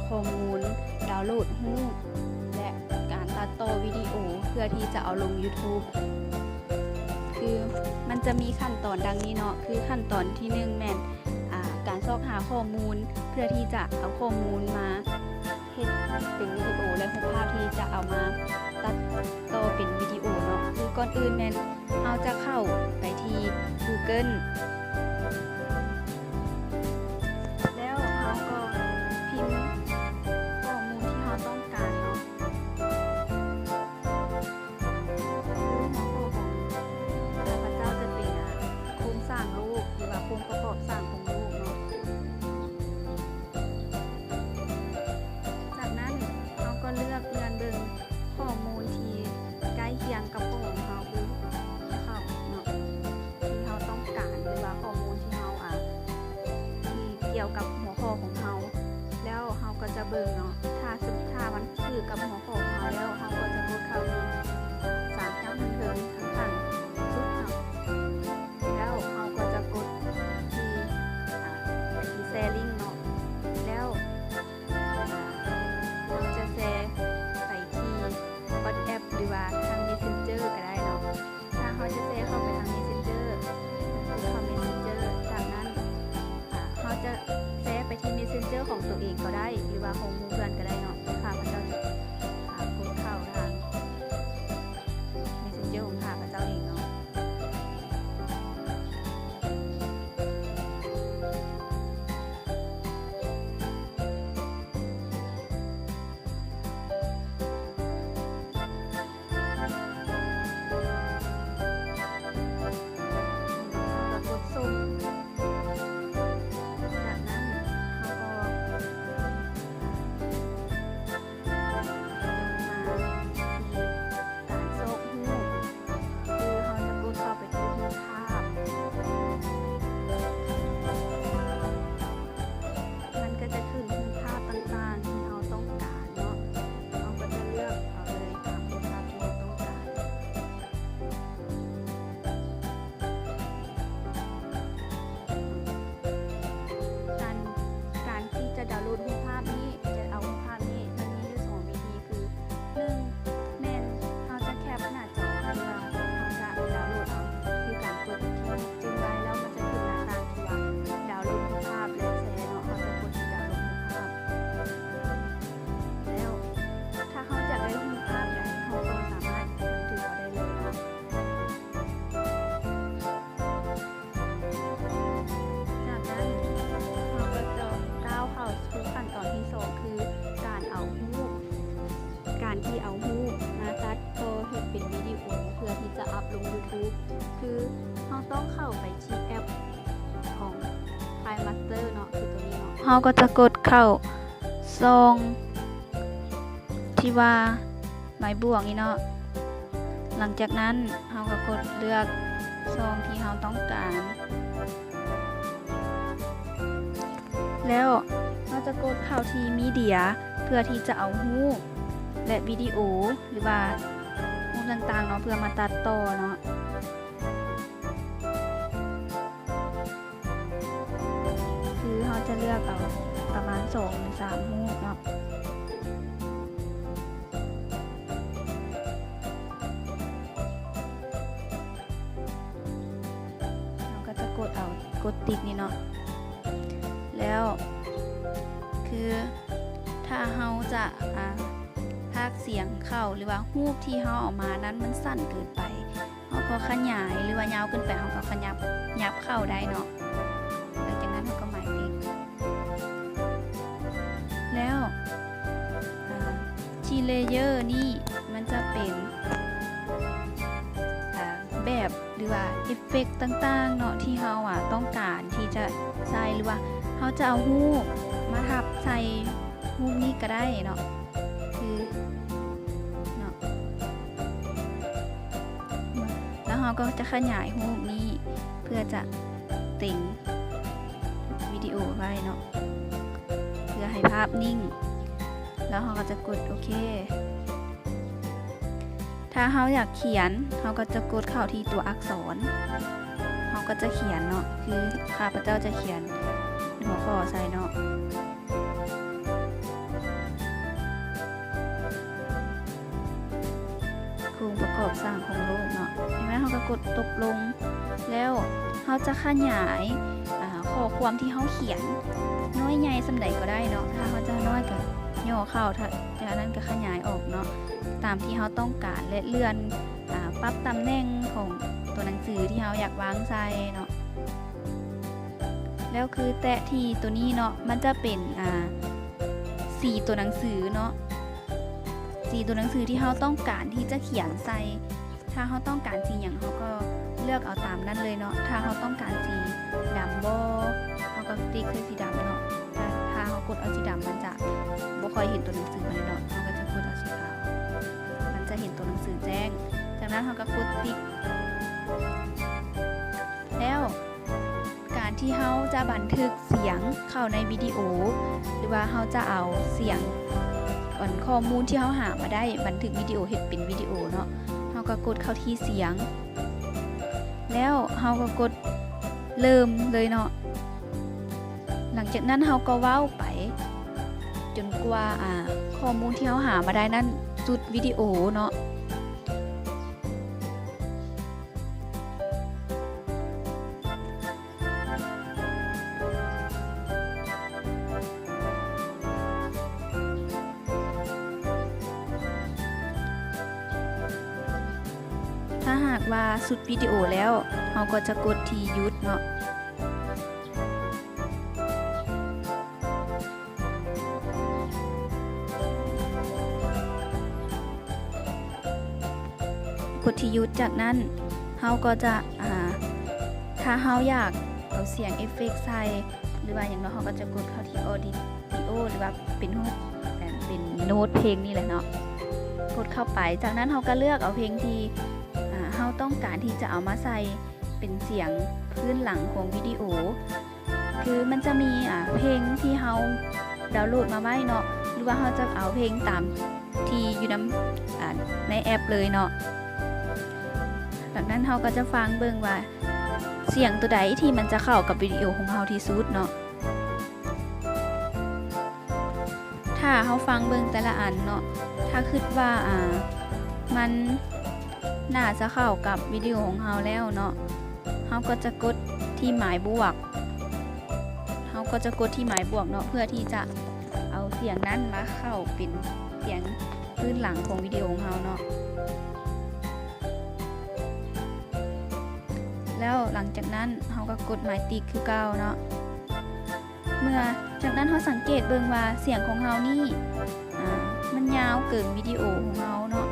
ຂໍ້ມູນ ດາວໂຫຼດຮູບ ແລະ ການຕັດຕໍ່ວິດີໂອເພື່ອທີ່ຈະເອົາລົງ YouTube ຄືມັນຈະມີຂັ້ນຕອນດັ່ງນີ້ເນາະ, ຄືຂັ້ນຕອນທີໜຶ່ງແມ່ນ ອາ ການຊອກຫາຂໍ້ມູນເພື່ອທີ່ຈະເອົາຂໍ້ມູນມາເຮັດເປັນວິດີໂອ ແລະ ຮູບພາບທີ່ຈະເອົາມາຕັດຕໍ່ເປັນວິດີໂອເນາະ. ຄືກ່ອນອື່ນແມ່ນ ເຮົາຈະເຂົ້າໄປທີ່ Google ແລ້ວເຮົາກໍພິມຂໍ້ມູນທີ່ເຮົາຕ້ອງການເນາະ. ຄືຫົວຂໍ້ຂອງຂ້າພະເຈົ້າຈະເປັນ ອາ ໂຄງສ້າງໂລກ ຫຼືວ່າໂຄງປະກອບສ້າງຂອງໂລກເນາະ. ຈາກນັ້ນເຮົາກໍເລືອກເລື່ອນເບິ່ງຂໍ້ມູນທີ່ໃກ້ຄຽງກັບຂໍ້ຂອງເຮົາ ຄືເຮົາເນາະ ທີ່ເຮົາຕ້ອງການ ຫຼືວ່າຂໍ້ມູນທີ່ເຮົາ ອາ ທີ່ກ່ຽວກັບຫົວຂໍ້ຂອງເຮົາ ແລ້ວເຮົາກໍຈະເບິ່ງເນາະ ຖ້າ ຖ້າມັນຖືກກັບຫົວຂໍ້ຂອງເຮົາແລ້ວ ເຮົາກໍຈະກົດເຂົ້າທີ່ສາມແຖວເທິງໆ ຂ້າງໆສຸດເນາະ. ແລ້ວເຮົາກໍຈະກົດທີ່ ອາ ທີ່ແຊລິ້ງເນາະ ແລ້ວ ອາ ເຮົາຈະແຊໄປທີ່ WhatsApp ຫຼືວ່າທາງ Messenger ກໍໄດ້ເນາະ. ຖ້າເຮົາຈະແຊເຂົ້າໄປທາງ Messenger ເຂົ້າ Messenger ຈາກນັ້ນ ອາ ເຮົາຈະແຊໄປທີ່ Messenger ຂອງຕົວເອງກໍໄດ້ ຫຼືວ່າຂອງໝູ່ເພື່ອນກໍໄດ້ເນາະ. ຂ້າພະເຈົ້າຈະ ອາ ກົດເຂົ້າທາງ Messenger ຂອງຂ້າພະເຈົ້າເອງເນາະ. ເຮົາກໍກົດສົ່ງ. ຈາກນັ້ນເຮົາກໍ ມາທີ່ການຊອກຮູບ ຄືເຮົາຈະກົດເຂົ້າໄປທີ່ຮູບພາບ ມັນກໍຈະຂຶ້ນຮູບພາບຕ່າງໆທີ່ເຮົາຕ້ອງການເນາະ. ເຮົາກໍຈະເລືອກເອົາເລີຍຕາມຮູບພາບທີ່ເຮົາຕ້ອງການ. ການ ການທີ່ຈະດາວໂຫຼດຮູບພາບນີ້ ຈະເອົາຮູບພາບນີ້ ມັນມີຢູ່ສອງວິທີ ຄື ໜຶ່ງ ແມ່ນເຮົາຈະແຄັບໜ້າຈໍ ຫຼືວ່າເຮົາຈະດາວໂຫຼດເອົາ ຄືການກົດທີ່ຮູບຈຶ່ງໄວ້ ແລ້ວມັນຈະຂຶ້ນໜ້າຕ່າງທີ່ວ່າດາວໂຫຼດຮູບພາບ ແລະ ແຊເນາະ. ເຮົາຈະກົດທີ່ດາວໂຫຼດຮູບພາບ ແລ້ວຖ້າເຮົາຢາກໄດ້ຮູບພາບໃດ ເຮົາກໍສາມາດບັນທຶກເອົາໄດ້ເລີຍເນາະ. ຈາກນັ້ນເຮົາກໍຈະກ້າວເຂົ້າສູ່ຂັ້ນຕອນທີສອງ ຄືການເອົາຮູບ ການທີ່ເອົາຮູບມາຕັດຕໍ່ເຮັດເປັນວິດີໂອ ເພື່ອທີ່ຈະອັບລົງ YouTube ຄືເຮົາຕ້ອງເຂົ້າໄປທີ່ແອັບຂອງ KineMaster ເນາະ ຄືຕົວນີ້ເນາະ. ເຮົາກໍຈະກົດເຂົ້າຊ່ອງທີ່ວ່າ ໄມ້ບວກນີ້ເນາະ. ຫຼັງຈາກນັ້ນເຮົາກໍກົດເລືອກຊ່ອງທີ່ເຮົາຕ້ອງການ ແລ້ວເຮົາຈະກົດເຂົ້າທີ່ມີເດຍ ເພື່ອທີ່ຈະເອົາຮູບ ແລະ ວິດີໂອ ຫຼືວ່າຮູບຕ່າງໆເນາະ ເພື່ອມາຕັດຕໍ່ເນາະ. ຄືເຮົາຈະເລືອກເອົາປະມານສອງຫຼືສາມຮູບເນາະ. ເຮົາກໍຈະກົດເອົາ ກົດຕິດນີ້ເນາະ. ແລ້ວຄືຖ້າເຮົາຈະ ອາ ພາກສຽງເຂົ້າ ຫຼືວ່າຮູບທີ່ເຮົາເອົາມານັ້ນມັນສັ້ນເກີນໄປ ເຮົາກໍຂະຫຍາຍ ຫຼືວ່າຍາວເກີນໄປ ເຮົາກໍຂະຫຍັບ ຫຍັບເຂົ້າໄດ້ເນາະ. ຫຼັງຈາກນັ້ນເຮົາກໍໝາຍຕິດ ແລ້ວ ອາ ທີ່ layer ນີ້ມັນຈະເປັນ ອາ ແບບ ຫຼືວ່າເອັບເຟັກຕ່າງໆເນາະ ທີ່ເຮົາ ອາ ຕ້ອງການທີ່ຈະໃສ່ ຫຼືວ່າເຮົາຈະເອົາຮູບມາທັບໃສ່ຮູບນີ້ກໍໄດ້ເນາະ. ຄືເນາະ ແລ້ວເຮົາກໍຈະຂະຫຍາຍຮູບນີ້ເພື່ອຈະເຕັງວິດີໂອໄວ້ເນາະ ເພື່ອໃຫ້ພາບນິ່ງ ແລ້ວເຮົາກໍຈະກົດໂອເຄ. ຖ້າເຮົາຢາກຂຽນ ເຮົາກໍຈະກົດເຂົ້າທີ່ຕົວອັກສອນ ເຮົາກໍຈະຂຽນເນາະ ຄືຂ້າພະເຈົ້າຈະຂຽນຫົວຂໍ້ໃສ່ເນາະ. ອົງປະກອບສ້າງຂອງໂລກເນາະ. ຈາກນັ້ນເຮົາກໍກົດຕົກລົງ ແລ້ວເຮົາຈະຂະຫຍາຍ ອາ ຂໍ້ຄວາມທີ່ເຮົາຂຽນ ນ້ອຍໃຫຍ່ສ່ຳໃດກໍໄດ້ເນາະ. ຖ້າເຮົາຈະນ້ອຍກໍຫຍໍ້ເຂົ້າ ຖ້າ ຈາກນັ້ນກໍຂະຫຍາຍອອກເນາະ ຕາມທີ່ເຮົາຕ້ອງການ ແລະ ເລື່ອນ ອາ ປັບຕຳແໜ່ງຂອງຕົວໜັງສືທີ່ເຮົາຢາກວາງໃສ່ເນາະ. ແລ້ວຄືແຕະທີ່ຕົວນີ້ເນາະ ມັນຈະເປັນ ອາ ສີຕົວໜັງສືເນາະ ສີຕົວໜັງສືທີ່ເຮົາຕ້ອງການທີ່ຈະຂຽນໃສ່. ຖ້າເຮົາຕ້ອງການສີຫຍັງ ເຮົາກໍເລືອກເອົາຕາມນັ້ນເລີຍເນາະ. ຖ້າເຮົາຕ້ອງການສີດຳບໍ ເຮົາກໍຕິກໃສ່ສີດຳເນາະ. ຖ້າ ຖ້າເຮົາກົດເອົາສີດຳ ມັນຈະບໍ່ຄ່ອຍເຫັນຕົວໜັງສືປານໃດເນາະ. ເຮົາກໍຈະກົດເອົາສີຂາວ ມັນຈະເຫັນຕົວໜັງສືແຈ້ງ. ຈາກນັ້ນເຮົາກໍກົດຕິກ ແລ້ວ ການທີ່ເຮົາຈະບັນທຶກສຽງເຂົ້າໃນວິດີໂອ ຫຼືວ່າເຮົາຈະເອົາສຽງ ອັນ ຂໍ້ມູນທີ່ເຮົາຫາມາໄດ້ ບັນທຶກວິດີໂອ ເຮັດເປັນວິດີໂອເນາະ, ເຮົາກໍກົດເຂົ້າທີ່ສຽງ ແລ້ວເຮົາກໍກົດເລີ່ມເລີຍເນາະ. ຫຼັງຈາກນັ້ນເຮົາກໍເວົ້າໄປຈົນກວ່າ ອາ ຂໍ້ມູນທີ່ເຮົາຫາມາໄດ້ນັ້ນສຸດວິດີໂອເນາະ. ຖ້າຫາກວ່າສຸດວິດີໂອແລ້ວ ເຮົາກໍຈະກົດທີ່ຢຸດເນາະ. ກົດທີ່ຢຸດ. ຈາກນັ້ນເຮົາກໍຈະ ອາ ຖ້າເຮົາຢາກເອົາສຽງເອຟເຟັກໃສ່ ຫຼືວ່າຫຍັງເນາະ ເຮົາກໍຈະກົດເຂົ້າທີ່ Audio ຫຼືວ່າເປັນຮູບ ເປັນໂນ້ດເພງນີ້ແຫຼະເນາະ ກົດເຂົ້າໄປ. ຈາກນັ້ນເຮົາກໍເລືອກເອົາເພງທີ່ ອາ ເຮົາຕ້ອງການທີ່ຈະເອົາມາໃສ່ເປັນສຽງພື້ນຫຼັງຂອງວິດີໂອ. ຄືມັນຈະມີ ອາ ເພງທີ່ເຮົາດາວໂຫຼດມາໄວ້ເນາະ ຫຼືວ່າເຮົາຈະເອົາເພງຕາມທີ່ຢູ່ນຳ ອາ ໃນແອັບເລີຍເນາະ. ຈາກນັ້ນເຮົາກໍຈະຟັງເບິ່ງວ່າສຽງຕົວໃດທີ່ມັນຈະເຂົ້າກັບວິດີໂອຂອງເຮົາທີ່ສຸດເນາະ. ຖ້າເຮົາຟັງເບິ່ງແຕ່ລະອັນເນາະ ຖ້າຄິດວ່າ ອາ ມັນໜ້າຈະເຂົ້າກັບວິດີໂອຂອງເຮົາແລ້ວເນາະ ເຮົາກໍຈະກົດທີ່ໝາຍບວກ ເຮົາກໍຈະກົດທີ່ໝາຍບວກເນາະ ເພື່ອທີ່ຈະເອົາສຽງນັ້ນມາເຂົ້າເປັນສຽງພື້ນຫຼັງຂອງວິດີໂອຂອງເຮົາເນາະ. ແລ້ວຫຼັງຈາກນັ້ນເຮົາກໍກົດໝາຍຕິກຄືເກົ່າເນາະ. ເມື່ອ ຈາກນັ້ນເຮົາສັງເກດເບິ່ງວ່າສຽງຂອງເຮົານີ້ ອາ ມັນຍາວເກີນວິດີໂອຂອງເຮົາເນາະ,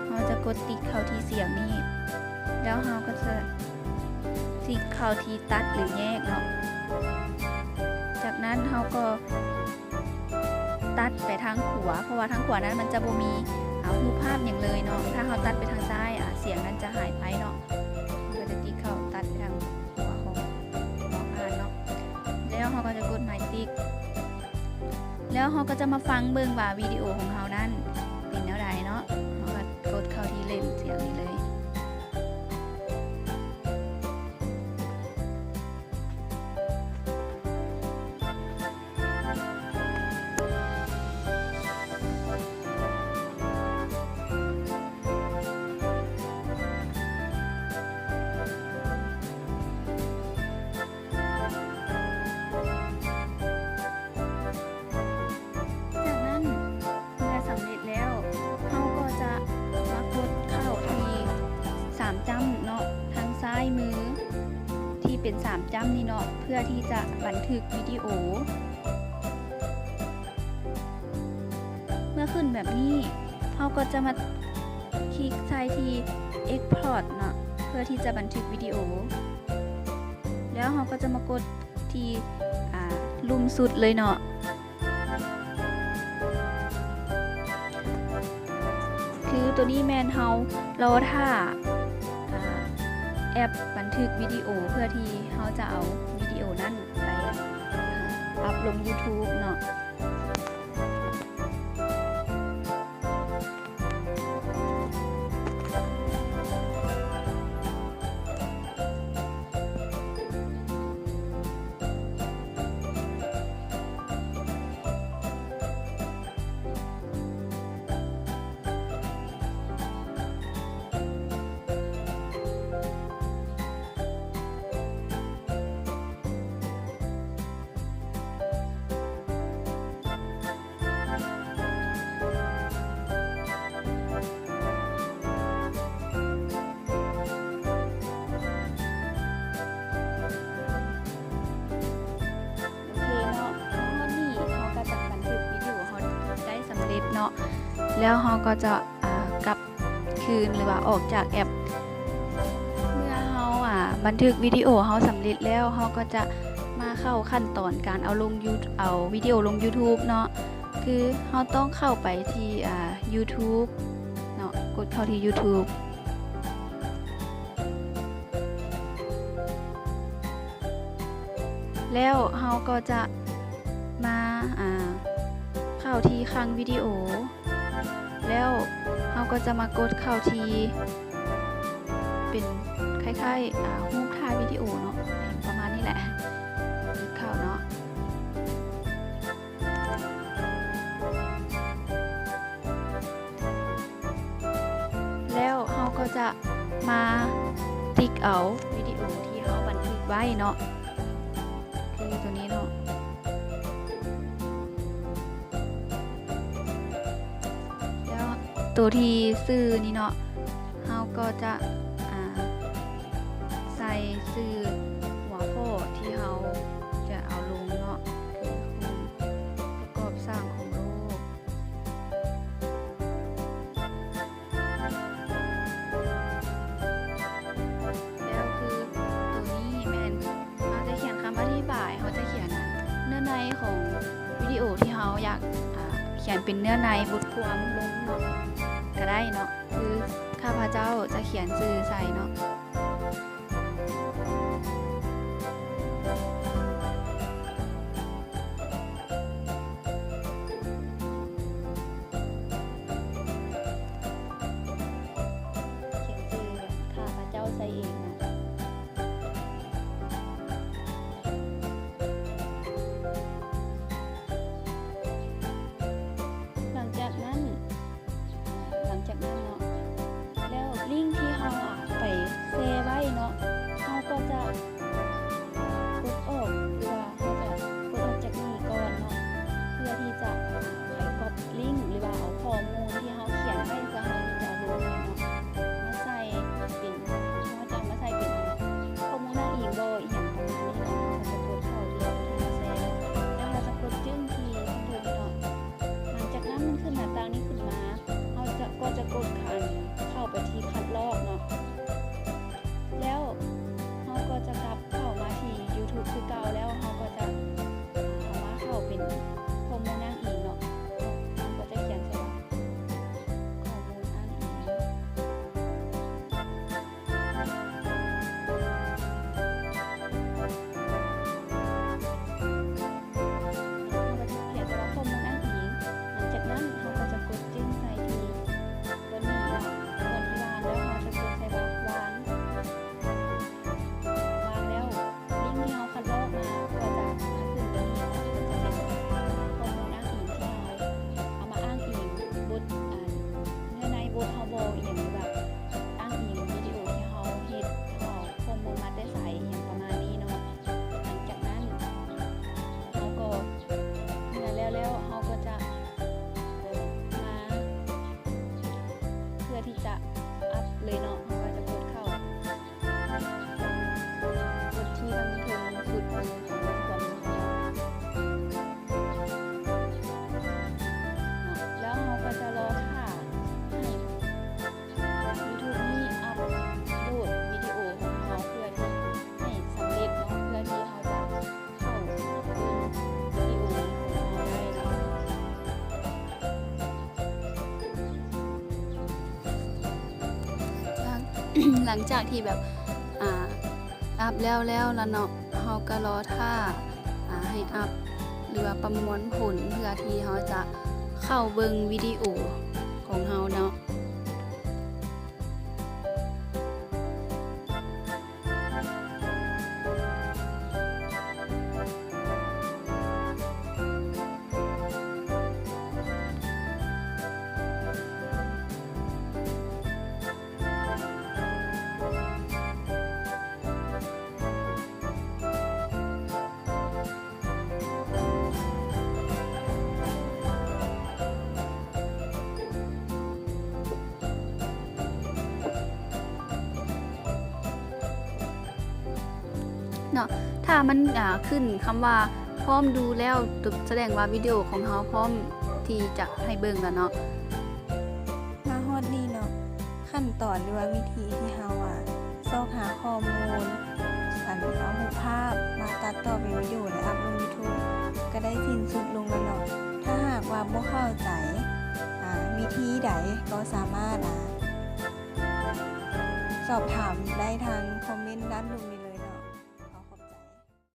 ເຮົາຈະກົດຕິກເຂົ້າທີ່ສຽງນີ້ ແລ້ວເຮົາກໍຈະຕິກເຂົ້າທີ່ຕັດ ຫຼື ແຍກເນາະ. ຈາກນັ້ນເຮົາກໍຕັດໄປທາງຂວາ ເພາະວ່າທາງຂວານັ້ນມັນຈະບໍ່ມີ ອາ ຮູບພາບຫຍັງເລີຍເນາະ. ຖ້າເຮົາຕັດໄປທາງຊ້າຍ ອາ ສຽງນັ້ນຈະຫາຍໄປເນາະ. ເຮົາກໍຈະຕິກເຂົ້າຕັດໄປທາງຂວາຂອງອອກອານເນາະ. ແລ້ວເຮົາກໍຈະກົດໝາຍຕິກ ແລ້ວເຮົາກໍຈະມາຟັງເບິ່ງວ່າວິດີໂອຂອງເຮົານັ້ນເປັນແນວໃດເນາະ. ເຮົາກໍກົດເຂົ້າທີ່ເຫຼັ້ນສຽງນີ້ເລີຍ. ຈາກນັ້ນ ເມື່ອສຳເລັດແລ້ວ ເຮົາກໍຈະມາກົດເຂົ້າທີ່ສາມຈ້ຳເນາະ ທາງຊ້າຍມືທີ່ເປັນສາມຈ້ຳນີ້ເນາະ ເພື່ອທີ່ຈະບັນທຶກວິດີໂອ. ເມື່ອຂຶ້ນແບບນີ້ ເຮົາກໍຈະມາຄລິກໃສ່ທີ່ Export ເນາະ ເພື່ອທີ່ຈະບັນທຶກວິດີໂອ ແລ້ວເຮົາກໍຈະມາກົດທີ່ ອາ ລຸ່ມສຸດເລີຍເນາະ. ຄືໂຕນີ້ແມ່ນເຮົາລໍຖ້າ ອາ ແອັບບັນທຶກວິດີໂອ ເພື່ອທີ່ເຮົາຈະເອົາວິດີໂອນັ້ນໄປ ອາ ອັບລົງ YouTube ເນາະ. ຈາກ ແລ້ວເຮົາກໍຈະ ອາ ກັບຄືນ ຫຼືວ່າອອກຈາກແອັບ. ເມື່ອເຮົາ ອາ ບັນທຶກວິດີໂອເຮົາສຳເລັດແລ້ວ ເຮົາກໍຈະມາເຂົ້າຂັ້ນຕອນການເອົາລົງຢູ ເອົາວິດີໂອລົງ YouTube ເນາະ. ຄືເຮົາຕ້ອງເຂົ້າໄປທີ່ ອາ YouTube ເນາະ, ກົດເຂົ້າທີ່ YouTube ແລ້ວເຮົາກໍຈະມາ ອາ ເຂົ້າທີ່ຄັ້ງວິດີໂອ ແລ້ວເຮົາກໍຈະມາກົດເຂົ້າທີ່ເປັນຄ້າຍໆ ອາ ຮູບຖ່າຍວິດີໂອເນາະ, ປະມານນີ້ແຫຼະ, ກົດເຂົ້າເນາະ. ແລ້ວເຮົາກໍຈະມາຕິກເອົາວິດີໂອທີ່ເຮົາບັນທຶກໄວ້ເນາະ, ຄືໂຕນີ້ເນາະ. ແລ້ວໂຕທີ່ຊື່ນີ້ເນາະ, ເຮົາກໍຈະ ອາ ໃສ່ຊື່ຫົວຂໍ້ທີ່ເຮົາຈະເອົາລົງເນາະ, ຄືໂຄງປະກອບສ້າງຂອງໂລກ. ແລ້ວຄືໂຕນີ້ແມ່ນເຮົາຈະຂຽນຄຳອະທິບາຍ, ເຮົາຈະຂຽນເນື້ອໃນຂອງວິດີໂອທີ່ເຮົາຢາກ ອາ ຂຽນເປັນເນື້ອໃນບົດຄວາມລົງເນາະ ກະໄດ້ເນາະ, ຄືຂ້າພະເຈົ້າຈະຂຽນຊື່ໃສ່ເນາະ. ຂຽນຊື່ຂ້າພະເຈົ້າໃສ່ເອງເນາະ. ຫຼັງຈາກນັ້ນ ຫຼັງຈາກນັ້ນເນາະ ແລ້ວລິ້ງທີ່ເຮົາ ອາ ໄປແຊໄວ້ເນາະ ເຮົາກໍຈະກົດອອກ ຫຼືວ່າເຮົາຈະກົດອອກຈາກນີ້ກ່ອນເນາະ ເພື່ອທີ່ຈະໄປກັອບລິ້ງ ຫຼືວ່າເອົາຂໍ້ມູນທີ່ເຮົາຂຽນໄວ້ ເພື່ອເຮົາທີ່ຈະລົງເນາະ ມາໃສ່ເປັນ ເຮົາຈະເອົາມາໃສ່ເປັນຂໍ້ມູນອ້າງອີງບໍ ອີ່ຫຍັງປະມານນີ້ເນາະ. ເຮົາຈະກົດເຂົ້າທີ່ເຮົາມາແຊ ແລ້ວເຮົາຈະກົດຈຶ່ງທີ່ເທິງເນາະ. ຫຼັງຈາກນັ້ນມັນຂຶ້ນໜ້າຕ່າງນີ້ຂຶ້ນມາ ເຮົາຈະ ກໍຈະກົດ ອັນ ເຂົ້າໄປທີ່ຄັດລອກເນາະ ແລ້ວເຮົາກໍຈະກັບເຂົ້າມາທີ່ຢູທູບຄືເກົ່າ ແລ້ວເຮົາກໍຈະເອົາມາເຂົ້າເປັນຂໍ້ມູນອ້າງອີງເນາະ ເຮົາກໍຈະຂຽນໃສ່ວ່າຂໍ້ມູນອ້າງອີງ. ເຮົາກໍຈະຂຽນແຕ່ວ່າຂໍ້ມູນອ້າງອີງ. ຫຼັງຈາກນັ້ນເຮົາກໍຈະກົດຈຶ່ງໃສ່ທີ່ ຕົວນີ້ເນາະ ຕົວທີ່ວາງ ແລ້ວເຮົາຈະກົດໃສ່ວ່າວາງ. ວາງແລ້ວ ລິ້ງທີ່ເຮົາຄັດລອກມາກໍຈະມາຂຶ້ນຕົວນີ້ເນາະ ຈະເປັນຂໍ້ມູນອ້າງອີງທີ່ເຮົາເອົາມາອ້າງອີງບົດ ອາ ເນື້ອໃນບົດເຮົາບໍ ອີ່ຫຍັງ ຫຼືວ່າອ້າງອີງວິດີໂອທີ່ເຮົາເຮັດ ເຮົາເອົາຂໍ້ມູນມາແຕ່ໃສ ອີ່ຫຍັງປະມານນີ້ເນາະ. ຫຼັງຈາກນັ້ນເຮົາກໍ ເມື່ອແລ້ວແລ້ວເຮົາກໍຈະ ເອີ ມາ ເພື່ອທີ່ຈະອັບເລີຍເນາະ ເຮົາກໍຈະກົດເຂົ້າ ກົດທີ່ທາງເທິງສຸດຂອງ ຂອງ ຂອງ ຂອງ ເນາະ ແລ້ວເຮົາກໍຈະລໍຖ້າໃຫ້ຢູທູບນີ້ອັບໂຫຼດວິດີໂອຂອງເຮົາ ເພື່ອທີ່ໃຫ້ສຳເລັດເນາະ ເພື່ອທີ່ເຮົາຈະ ເຂົ້າເບິ່ງວິດີໂອຂອງເຮົາໄດ້ເນາະ. ຫຼັງ ຫຼັງຈາກທີ່ແບບ ອາ ອັບແລ້ວແລ້ວລະເນາະ ເຮົາກໍລໍຖ້າ ອາ ໃຫ້ອັບ ຫຼືວ່າປະມວນຜົນ ເພື່ອທີ່ເຮົາຈະເຂົ້າເບິ່ງວິດີໂອຂອງເຮົາເນາະ. ເນາະ ຖ້າມັນ ອາ ຂຶ້ນຄຳວ່າພ້ອມດູແລ້ວ ສະແດງວ່າວິດີໂອຂອງເຮົາພ້ອມທີ່ຈະໃຫ້ເບິ່ງແລ້ວເນາະ. ອນ ຫຼືວ່າວິທີທີ່ເຮົາ ອາ ຊອກຫາຂໍ້ມູນ ອັນເອົາຮູບພາບມາຕັດຕໍ່ເປັນວິດີໂອ ແລະ ອັບລົງ YouTube ກໍໄດ້ສິ້ນສຸດລົງແລ້ວເນາະ. ຖ້າຫາກວ່າບໍ່ເຂົ້າໃຈ ອາ ວິທີໃດ ກໍສາມາດ ອາ ສອບຖາມໄດ້ທາງຄອມເມັນດ້ານລຸ່ມນີ້.